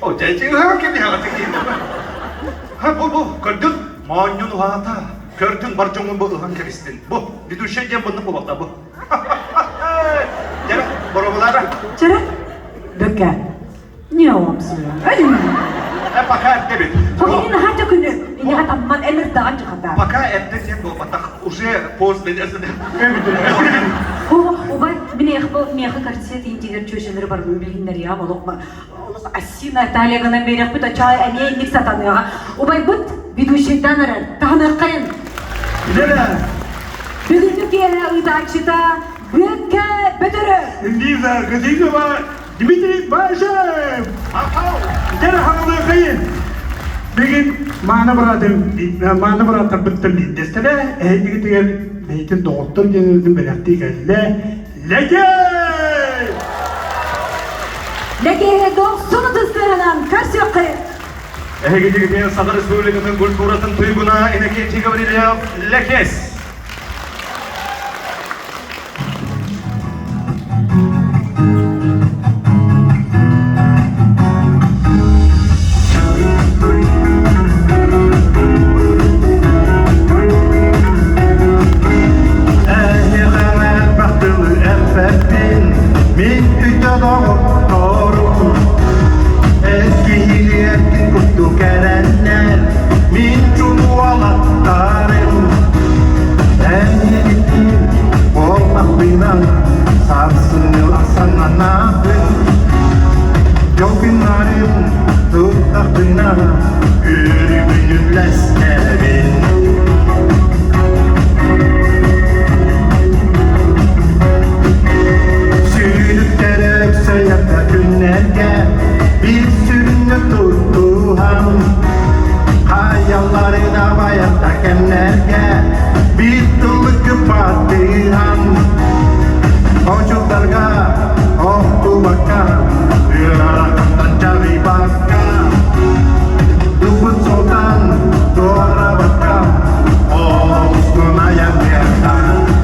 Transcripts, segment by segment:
О, дьэ, ыһан кэбиһэҕит Ха, бу, бу, көрдүн, моонньун уһаата. Көрдүн, бар дьоҥҥун бу ыһан кэбистин. Бу, ведущай диэн буннук буолуохта, бу. Дьэрэ, боруобалаара. Чэрэ, бөкө. Не омсуя. Э, пока эрдэ бит. Хогини наһаа төкүнү. Инеҕэ тамман эмирдаҕан дьахата. Пока эрдэ диэн буолбатах. Уже поздно Убай, мин миэхэ корсет интигэр чүөчэлэри барытын билиһиннэриэҕим олох олох Ассина Италия гынан биэриэхпит оччоҕо эмиэ инник сатаныаҕа. Убайбыт ведущийдан эрэр. Таһыныаххайын. Лена! Бүгүҥҥү киэһэ ыытааччыта Бүөккэ Бөтөрө! Лиза Газизова, Дмитрий Бажев! Дьэ хаҥалыахайын! Бүгүн мааны быраатым, мааны бырааттарбыттан биирдэстэрэ эһигитигэр бэйэтин доҕоттор диэн бэлэхтии кэллэ. Лэкэй! Лэкэйэ дохсун ытыстыаһынан көрсүөххэ! Эһигитигитин Саха Республикатын культуратын туйгуна Иннокентий Гаврильев Лэкэс! Мин үтэ доҕотторум Эскиһилиэркин курдук эрэннэр Мин чулуолаттарым Эн буоллахпына Сарсыҥҥы санаабын Дьол күннэрим туттахпына Үөрүүбүн үллэстэбин Сүүрүктэр өксөйөр күннэргэ Биир сүрүннүк туттуһан Хайалары да байар кэмнэргэ Биир тыллык баттыһан Очуттарга охтубакка Ыарахантан чарыйбакка Ылбыт суолтан туорабакка Олустун айанныахтан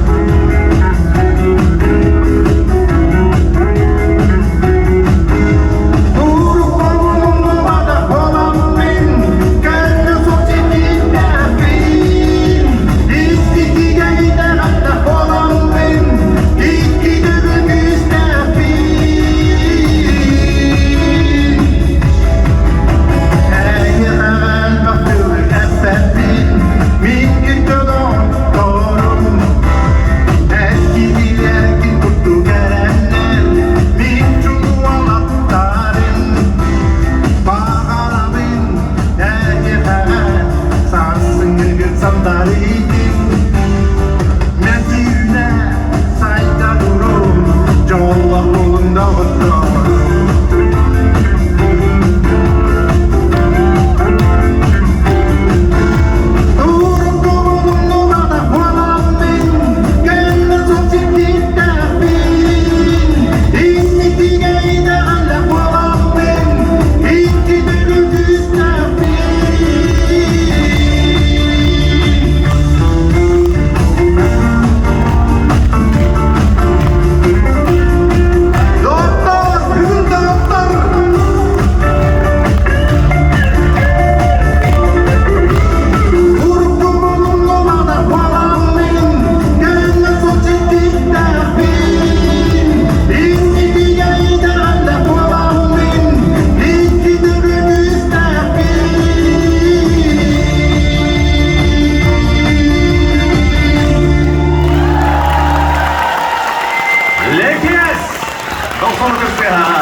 Лекес! Дохсун ытыстыаһа!